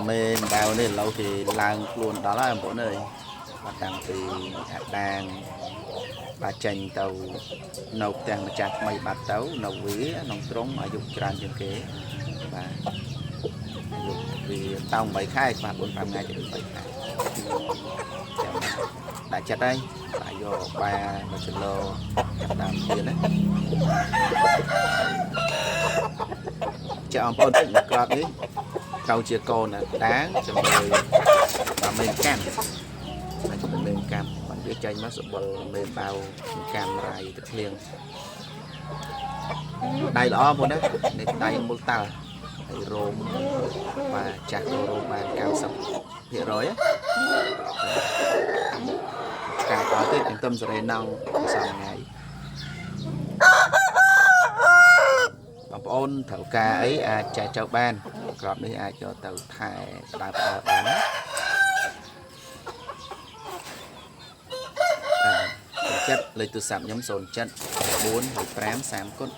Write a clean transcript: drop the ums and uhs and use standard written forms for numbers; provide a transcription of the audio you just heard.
មេម្ដៅនេះឥឡូវគេឡើងខ្លួនដល់ហើយបងប្អូនអើយបាទតាំងពីអាដាងបាទចេញទៅនៅផ្ទះម្ចាស់ថ្មីបាត់ទៅនៅវាក្នុងត្រង់អាយុច្រើនជាងគេបាទអាយុវាតោង8ខែខ្វះ4 5ថ្ងៃទៅ3ខែចាំដាក់ចិត្តហើយបាទយកបា1គីឡូចាប់ដើមទៀតណាចាបងប្អូនតិចមកក្របនេះត្រូវជាកូនអាដាងជាមួយបាទមេកាំបាទជាមួយមេកាំបាទវាចេញមកសបុលមេបាវកាំរាយទឹកភ្លៀងដៃល្អបងប្អូនណានេះដៃមូលតាល់ហើយរោមបាទចាស់ក៏រោមបាន90%ណាកាយដល់ទៀតទន្ទឹមសេរីណងសំថ្ងៃ បងប្អូនត្រូវការអីអាចចែកចៅបានក្របនេះអាចយកទៅថែបដើផ្អើបានណាបាទចិត្តលេខទូរស័ព្ទខ្ញុំ07 4 5 30គុត